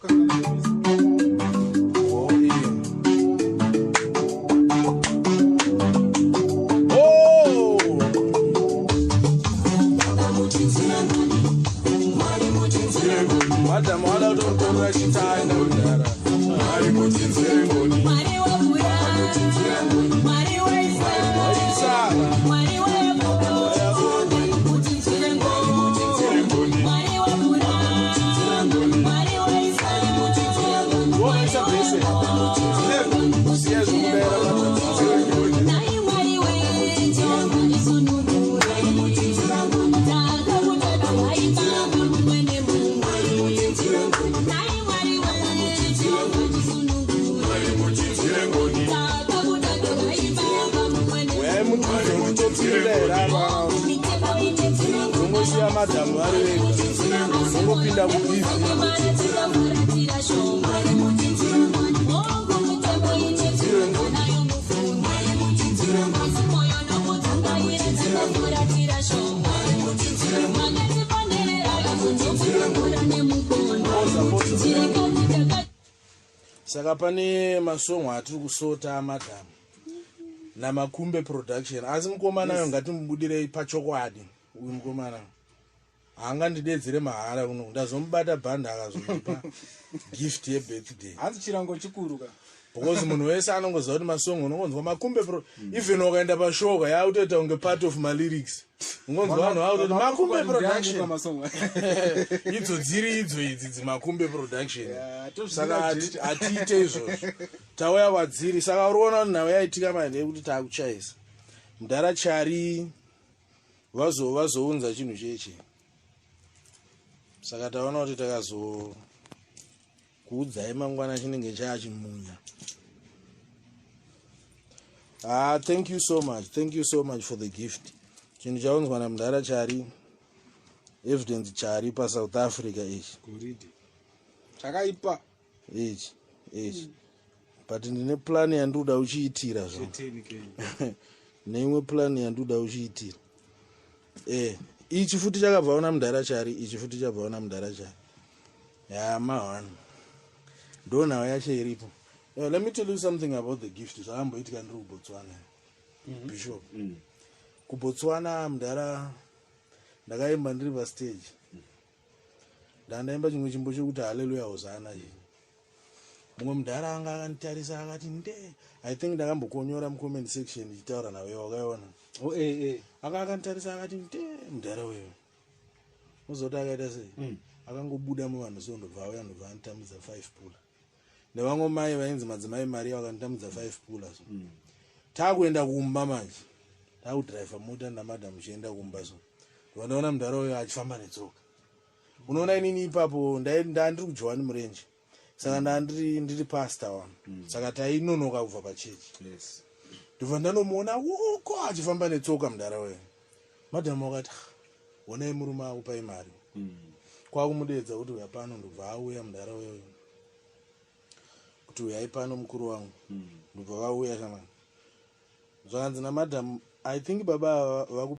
Oh, yeah. Oh! Madam wada kutotorera chitanda kudhara. Mwari waAbhurahamu, Mwari waIsaka, Isaka. Mwari waYakobo, mutinzwire ngoni. Mwari waAbhurahamu, Mwari waIsaka, Wokaisa bhese. Siya zvekudaira madam. Nhai Mwari wedu, tisunungure. Takakutadzai Baba mumwe nemumwe. Nhai Mwari wedu, tisunungure. Takakutadzai Baba mumwe nemumwe. Uyai mutiudze kuti topinda here apa kana kuti Mitemo ine tongosiya madhamu vari vega. Tongopinda kubhizi. Tikafuratira shoko. Hongu, mitemo ine nayo mufungo. Asi moyo nokudzungaira tikafuratira shoko. Makatiponderera kuzondokutambura nemukono. Poza, poza. Chirikadzi taka Saka pane masongo atiri kusota amadhamu naMakumbe Production, asi mukomana uyo ngatimubudirei pachokwadi. Uyu mukomana haangandidedzere mahara kuno. Ndazomubata bhandi, akazondipa gift yebirthday. Hanzi chirango chikuru ka. Because munhu wese anongoziva kuti masongo unongonzwa Makumbe Pro, even ukaenda pashoka yakutoita kunge part of malyrics. Ungonzwa vanhu vakutoti Makumbe Production. Masongo. Idzo dziri idzo idzi dziMakumbe Production. Yeah, tozviziva. Saka Jecha. hatiite izvozvo, tauya kwadziri. Saka uri kuona kuti nhau yaitika manje ndeyekuti taakuchaisa mudhara Chari vazounza chinhu cheche. Saka taona kuti takazo kuudzai mangwana chinenge chaachimunya. Ah, thank you so much, thank you so much for the gift. Chinhu chaunzwa namudhara Chari, Evidence Chari paSouth Africa ichi. Goridhe chakaipa. Ichi ichi, but ndine plan yandinoda uchiitira zvo. 10K. Neimwe plan yandinoda uchiitira. Ichi futi chakabvawo namudhara Chari, ichi futi chabvawo namudhara Chari. Ya mahwani, ndo nhau yacho iripo. Let me tell you something about the gift. Zvakamboitika ndiri kuBotswana, Bishop. KuBotswana, mudhara, ndakaimba ndiri pastage. Ndandaimba chimwe chimbo chekuti "Haleluya Hosana" chi. Mumwe mudhara anga akanditarisa akati nde. I think ndakambokonyora mucomment section ndichitaura nawe, wakaiona. Oh, eh eh. Anga akanditarisa akati nde. Mudhara uyo uzoti akaita sei? Akangobuda muvanhu so, ndobva auya, ndobva anditambidza 5 pula nevamwe mai vainzi Madzimai Maria, vakanditambidza 5 pula. So taakuenda kumba manje, taakudhiraivha mota namadhamu chienda kumba. So ndobva ndaona mudhara uyo achifamba netsoka. Unoona, inini ipapo ndandiri kuJohani Murenje, saka ndandiri ndiri pastor wanu, saka tainonoka kubva pachechi. Ndobva ndanomuona uko achifamba netsoka mudhara uyo. Madhamu akati, "Ah, onai murume akupai mari." Kwakumudedza kuti uya pano. Ndobva auya mudhara uyoyo kuti uyai pano, mukuru wangu. Ndobva vauya. Shamani, zvakanzi namadhamu, "I think baba ava vaku